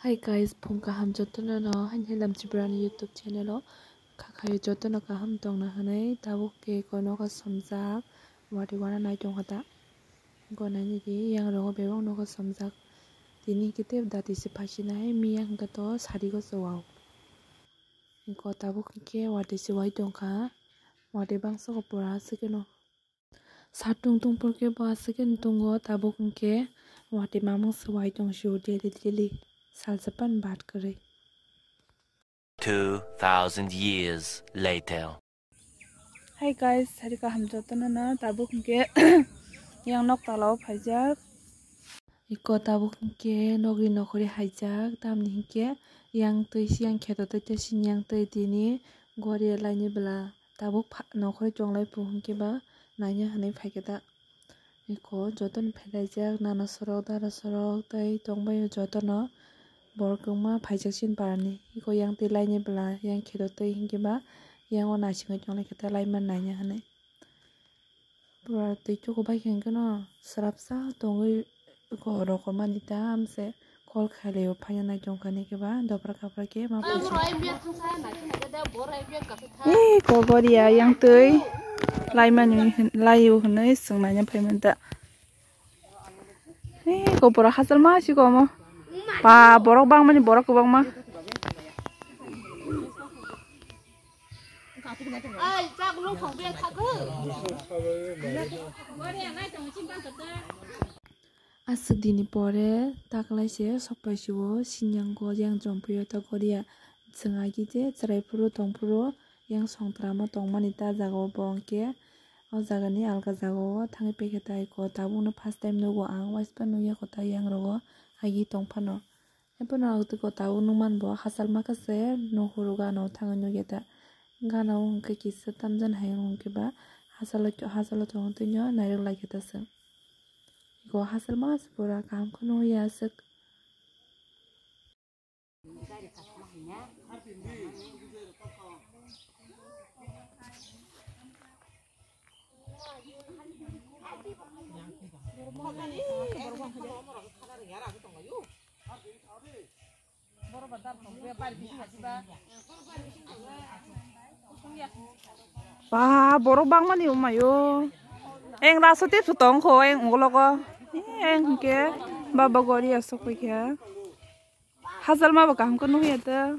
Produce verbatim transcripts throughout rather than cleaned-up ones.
Hi guys, phung kaham jotono no, haini lamchibrani YouTube channel o kha khayo jotono kaham tongna hwnwi tabuk khe kono kha somjak, wati wana nai tongkha ta. Gwnani di yang rogo bebak nogo somjak. Tini khe tei dati se phaisinai, miyang hwnkhe to sari go chowao. Ko tabuk hwnkhe wati se wai tongkha, wati bangsa go pura aswk no. Satung tungphur khe bo aswk khe tongo, tabuk hwnkhe wati mamung se wai tong sio daily daily, salsa pan bat kwrwi. Two thousand years later. Hi guys, sari kaham jotono no, tabuk hwnkhe yang nok tala o phaijak. Iko tabuk hwnkhe nokni nokhorwi haijak, tamni hwnkhe yang twi siyang kheto twi tei sini yang twi tini gori laini bwla tabuk pha-, nokhorwi chonglai phu hwnkhe ba naina hwnwi phaikhe ta. Iko jotono phelaijak nana sorok dara sorok tei tongbaio jotono borok kwbangma phaijak chini parani. Iko yang twi laini bwla yang kheto twi hwnkhe ba yang o naisingwi chonglai khe ta laima naina hwnwi. Pura twi chukubai khe hwnkhe no swrapsa tongwi iko rokomani tamse kol khailio phaiya nai tongkha ni khe ba dopra kapra khe ma phaisa. Ee, kobor ya yang twi laimani hwn-, laio hwnwi swngnaina phaimanta. Ee, kobor hachal ma si komo. Ba, borok bangmani borok kwbangma. Aswk dini pore taklaise sokpaisio sinyang go yang jompuio ta goria. Chwng agi je chwrai phuru tong phuru yang songtramo tongmani ta jagao bo hwnkhe o jagani alga jagao thangwi paikha ta iko tabukno first time nugo ang waispa nukya kota yang rogo agi tongphano. Ebono ang twi kota o nukman bo hachal ma khe se nuhuru gana o thangwi nukya ta. Gana o hwnkhe kisa tamjani hai wngkhe ba hachalo, hachalo tongo twino nairok laikha ta se. Eko hachal ma se pura kaham khe nukya aswk. Ba, borok bangmani omayo. Eng raso tei phuto wngkho, eng ungologo. Eng hwnkhe baba gori asok paikha. Hachal ma bo kaham khe nukya ta.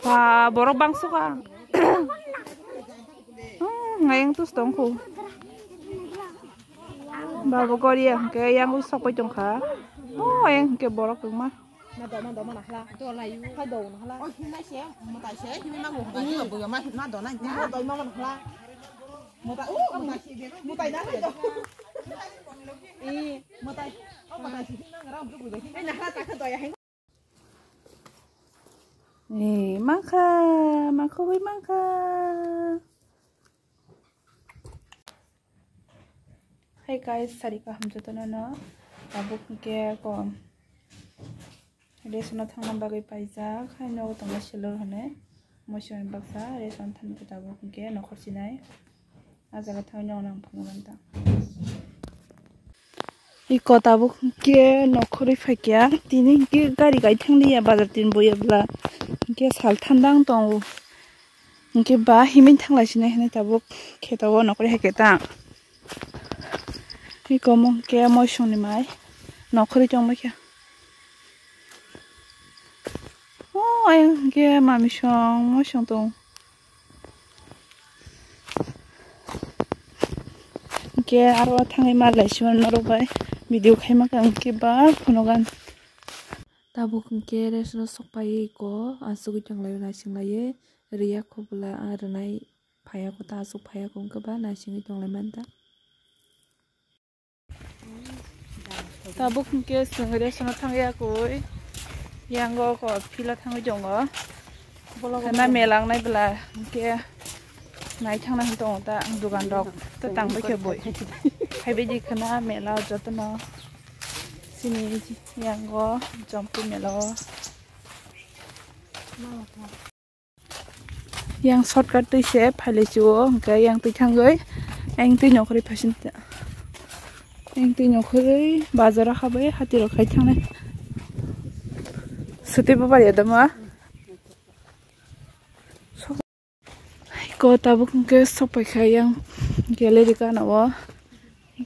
Ba, borok bangso ka. Hmm, ayang tus tongkho. Baba gori ya hwnkhe yang sok pai tongkha. Oh, ayang hwnkhe borok kwbangma. Eh, mangkha, mangkha bai mangkha. Hai guys, sari kaham jotono no. Tabuk hwnkhe ko ration o thangna bagwi paijak. Hai nogo tongo seller hwnwi. Moisong baksa ration thani khe tabuk hwnkhe nokhor sinai. Ah jaga thangwi nokno ang phunukgwi ta. Iko tabuk hwnkhe nokhorwi phaikha. Tini hwnkhe gari gai thanglia bazar tin boya bwla. Hwnkhe sal thandang tongo. Hwnkhe ba himwi thanglai sinai hinwi tabuk kheto o nokhorwi hai khe ta. Iko omo hwnkhe moisongni mai nokhorwi tongbaikha. O ayang hwnkhe mamisong moisong tong. Hwnkhe aro thangwi ma lai sima norok bai video khaima khe hwnkhe ba phunugan. Tabuk hwnkhe ration o sok paiwi iko asugwi tonglaio naising laiwi rwya kho bwla ah rwnai phaiya kho ta asuk phaiya kho hwnkhe ba naisingwi tonglai manta. Tabuk hwnkhe chwng ration o thangya koi. Yango ko phila thangwi tongo. Khana mela wngnai bwla hwnkhe nai thangna hwn tongo ta dugan rok ta tang bai khe boi. Phaibai di khana mela o jotono sini yango Jampui mela o. Yang shortcut twi se phailai si o, hwnkhe yang twi thangwi, yang twi nokhorwi phaisin ta. Ang twi nongkhorwi bazaro habai hati rok khai thangnai. Swtwi bo bar ya dama. Ko tabuk hwnkhe sok pai kha yang gallery gana o.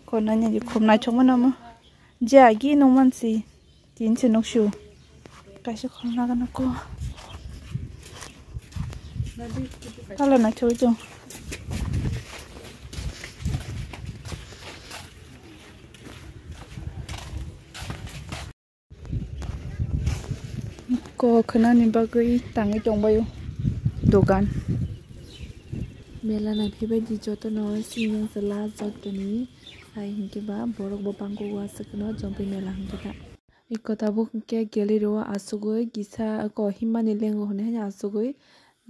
Ko nani khum naithok mano mo. Je agi nung mansi. Tin se nuksu. Kaisa khulna gana ko. Kala na choi chong. Ko khwnani bagwi tangwi tongbaio dogan. Mela naiphibai di jotono sini yang se last jotoni. Hai hinkhe ba borok bo bangkuk o aswk no Jompi mela hinkhe ta. Iko tabuk hinkhe gallery o asugwi kisa ko himmani lengo hwnwi haino asugwi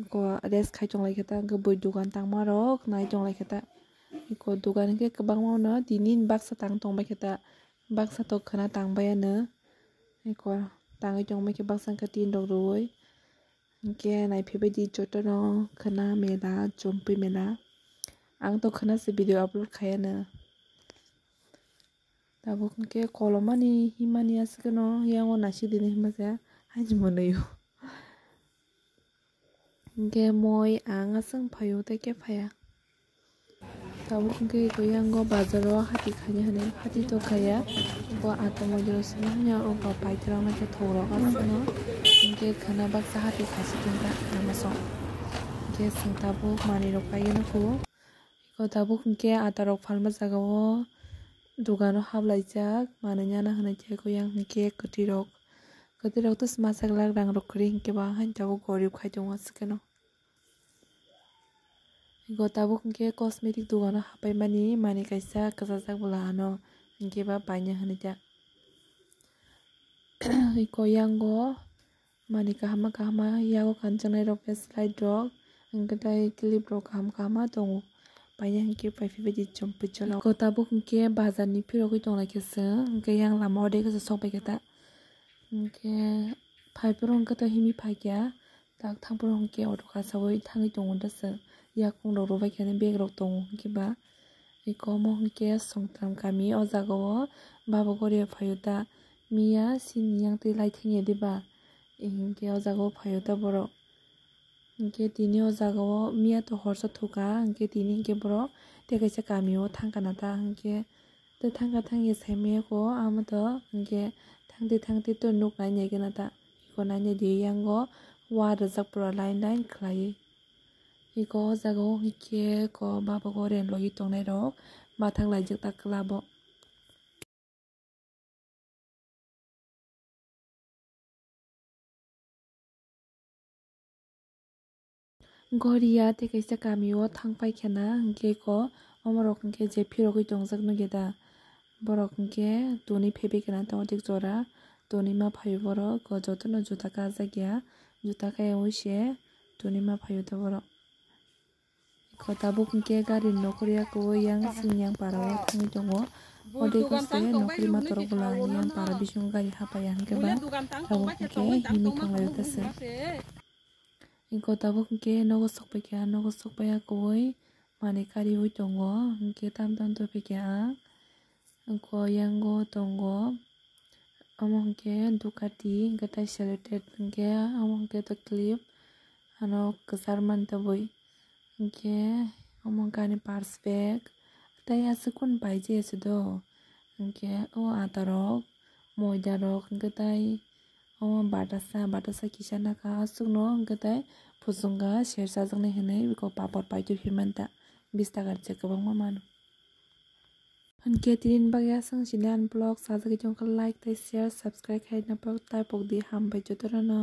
ko rest khai tonglaikhe ta, hinkhe bui dogan tangmarok nai tonglaikhe ta. Iko dogan hinkhe kwbangma no tini ni baksa tang tongbaikhe ta, baksa tok khwna tangbai ano. Iko tangwi tongbaikhe baksa hinkhe tin rok rwui. Hinkhe naiphibai di jotono khwna mela, Jompi mela. Ang to khwna se video upload khai ano. Tabuk hinkhe kolomani himani aswkeno yango naisik dini himma se haini mwnwio. Hinkhe moi ang aswk phaio tei khe phaiya. Tabuk hinkhe eko yango bazaro hati khaina hinwi hati tongkhaiya. Bo ato moidoro sima hwnyo oko paithorrok naikhe thokrok aswkno. Hinkhe khwna baksa hati khaisitongkha lama song. Hinkhe chwng tabuk manwirok paigwino kho. Eko tabuk hinkhe atarok phalma jagao dogano hablaijak manwi nana hinwi tei eko yang hinkhe kwtwirok, kwtwirok to se masa glak rangrok kwrwi hinkhe bo haino tabuk gorip khai tongo aswkeno. Eko tabuk hinkhe cosmetic dogano hapaimani manwi kaisa kwchajak bwla ano hinkhe ba paina hinwi ta. Eko yango manwi kaham kaham yago kanchonai rok flashlight rok hinkhe tei clip rok kaham kaham tongo. Paina hinkhe paiphi bai di chwng pijolo. Eko tabuk hinkhe bazar ni phirogwi tonglaikhe chwng hinkhe yang lama o dega sok paikha ta. Hinkhe phaiphuru hinkhe to himwi phaikha. Tak thangphuru hinkhe auto kasawi thangwi tongo ta chwng. Yakung rok rwbaikhe bag rok tongo hinkhe ba. Eko omo hinkhe Songtram kami o jaga o baba gori o phaio ta. Miya sini yang twi lai thangya diba? Hinkhe o jaga o phaio ta borok. Hinkhe tini o jaga o miya to horsa thuka hinkhe tini hinkhe borok tei kaisa kami o thangkha na ta hinkhe. Tei thangkha thangya saimaya ko amo to hinkhe thangtwi thangtwi to nuk nai nai gana ta. Eko nai nai di yango wa rijak pura line line khlaiwi. Eko o jaga o hinkhe ko baba go ren logwi tongnai rok mathang laijak ta kwlabo. Goria tei kaisa kami o thang pai khe na hinkhe ko omorok hinkhe je phirogwi tongjak nugya da. Borok hinkhe toni phaibai khe na tongo tik jora. Toni ma phaio borok ko jotono juta kajak ya. Juta kaiwi se toni ma phaio ta borok. Ko tabuk hinkhe gari nokori ya ko yang sini yang para o thangwi tongo. Ode ko se nokori ma torok bwla yang para bisingo gari hapaiya hinkhe ba tabuk hinkhe himwi thanglaio ta se. Iko tabuk hinkhe nogo sokpaikha, nogo sokpaiya koboi manwi kariwi tongo, hinkhe tam tam tongphaikha ang. Iko yango tongo, omo hinkhe Ducati, hinkhe tai selected, hinkhe omo hinkhe to clip, ano kwchar mani tobwi. Hinkhe omo hinkhe ani purse bag, tei aswk kunu paijak se do. Hinkhe o atarok, moidarok, hinkhe tei omo batasa, batasa kisa naka aswkno, hinkhe tei phusungkha ser chajaknai hinwi bikok papor paitwi phirmani ta, bish taka se kwbangma mano. Hinkhe tini bagwi aswk sini ani vlog sajagwi tongkha, like tei share, subscribe khaina pok tai pokdi, hambai jotono no.